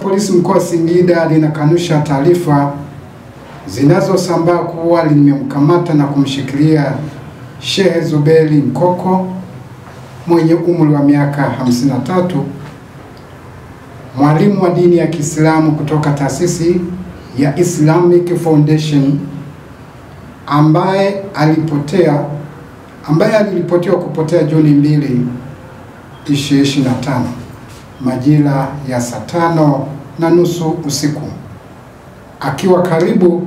Polisi mkoa wa Singida linakanusha taarifa zinazosambaa kuwa limemkamata na kumshikilia Shehe Zuberi Nkoko mwenye umri wa miaka 53, mwalimu wa dini ya Kiislamu kutoka taasisi ya Islamic Foundation ambaye aliripotiwa kupotea Juni 2, 2025 majira ya saa 5:30 usiku akiwa karibu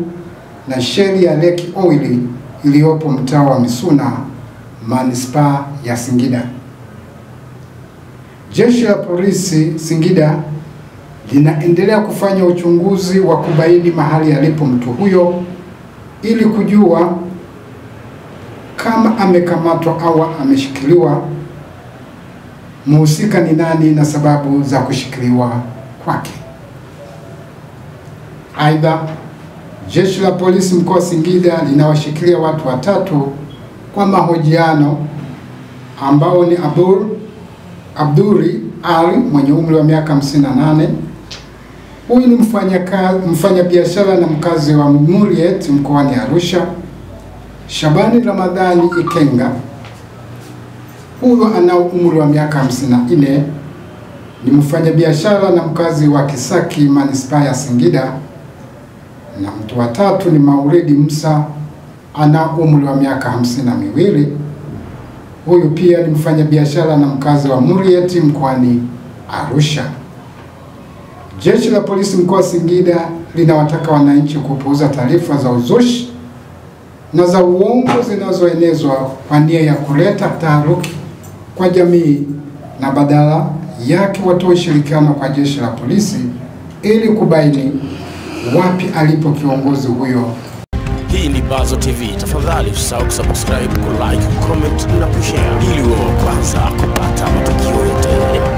na sheli ya Lake Oil iliyopo mtaa wa Misuna, manispaa ya Singida. Jeshi la polisi Singida linaendelea kufanya uchunguzi wa kubaini mahali alipo mtu huyo ili kujua kama amekamatwa au ameshikiliwa, mhusika ni nani na sababu za kushikiliwa kwake. Aidha, jeshi la polisi mkoa wa Singida linawashikilia watu watatu kwa mahojiano ambao ni Abduri Ali mwenye umri wa miaka 58. Huyu ni mfanyabiashara na mkazi wa Muriet mkoani Arusha. Shabani Ramadhani Ikenga, huyu ana umri wa miaka 54, ni mfanyabiashara na mkazi wa Kisaki manispaa ya Singida. Na mtu wa tatu ni Maulidi Musa, ana umri wa miaka 52. Huyu pia ni mfanyabiashara na mkazi wa Murieti mkoani Arusha. Jeshi la polisi mkoa wa Singida linawataka wananchi kupuuza taarifa za uzushi na za uongo zinazoenezwa kwa nia ya kuleta taharuki kwa jamii, na badala yake watoe ushirikiano kwa jeshi la polisi ili kubaini wapi alipo kiongozi huyo. Hii ni Bazo TV. Tafadhali usisahau kusubscribe, kulike, comment na kushare ili uwe wa kwanza kupata matukio yote.